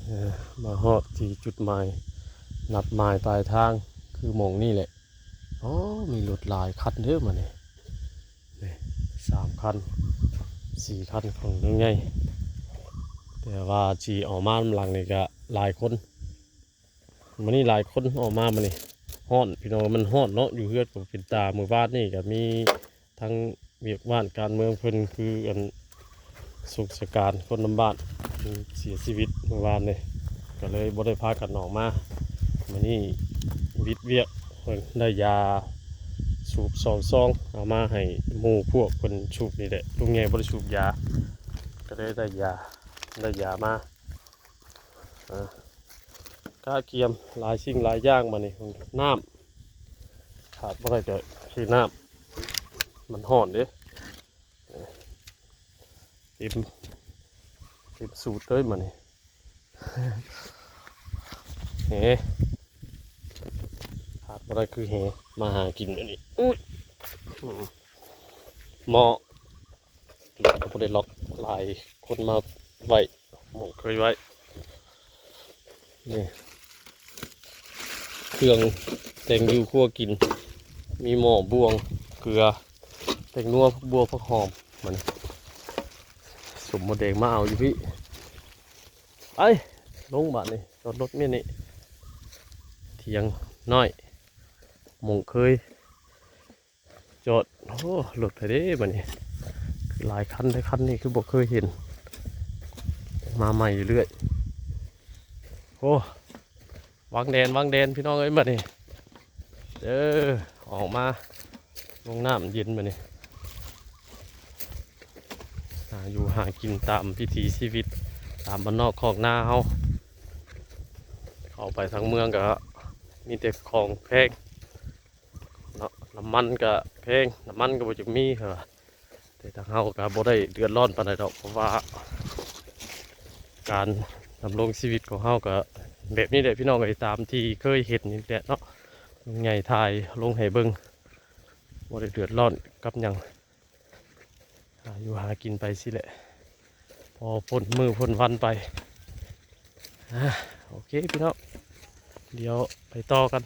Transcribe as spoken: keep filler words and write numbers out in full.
เออ มาฮอดที่จุดหมาย นัดหมายปลายทาง คือหม่องนี่แหละ อ๋อ มีรถหลายคันเด้อมานี่ นี่ สามคัน สี่คันของลุงใหญ่ แต่ว่าสิออกมานำหลังนี่ก็หลายคน มื้อนี้หลายคนออกมามื้อนี้ ฮ้อน พี่น้อง มันฮ้อนเนาะ อยู่เฮือนก็เป็นตา มื้อวานนี่ก็มีทั้งเวียกบ้านการเมืองเพิ่น คืออัน สุขสการคนนำบ้านเสียชีวิตมื้อวานนี่ ก็เลยบ่ได้พากันออกมา มื้อนี้หวิดเวียก เพิ่นได้ยาสูบสองซอง เอามาให้หมู่พวกเพิ่นสูบนี่แหละ ลุงใหญ่บ่ได้สูบยา ก็เลยได้ยา ได้ยามา อ่า กะเกียมหลายสิ่งหลายอย่างมานี่ น้ำ ขาดบ่ได้ก็คือน้ำ มันฮ้อนเด้ เต็ม เต็มสูตรเลยมานี่ แห ขาดบ่ได้คือแห มาหากินอันนี้ อุ้ย อืม หม้อ ก็บ่ได้ล็อก หลายคนมาไว้ หม่องเคยไว้ นี่ เครื่องแต่งอยู่ครัวกิน มีหม้อ บ่วง เกลือ แป้งนัว ผักบัว ผักหอม มานี่ สมมดแดงมาเอาอยู่พี่ ไป ลงบาดนี่ จอดรถเมียนี่ เถียงน้อย หม่องเคย จอด โอ้ รถไผเด้บัดนี้ หลายคัน หลายคันนี่คือบ่เคยเห็น มาใหม่อยู่เรื่อย โอ้ วางแดน วางแดน พี่น้องเอ้ย บัดนี้ เออ ออกมา ลงน้ำเย็นบัดนี้ หาอยู่หากินตามวิถีชีวิต ตามบ้านนอกคอกนาเฮา เข้าไปทางเมืองก็มีแต่ของแพง เนาะ น้ำมันก็แพง น้ำมันก็บ่จักมี เออ แต่ทางเฮาก็บ่ได้เดือดร้อนปานใดดอก เพราะว่า การดำรงชีวิตของเฮาก็แบบนี้แหละพี่น้องเอ้ย ตามที่เคยเห็นนี่แหละเนาะ ลุงใหญ่ถ่ายลงให้เบิ่ง บ่ได้เดือดร้อนกับหยัง หาอยู่หากินไปสิแหละ พอพ้นมื้อพ้นวันไป อ่า โอเคพี่น้อง เดี๋ยวไปต่อกัน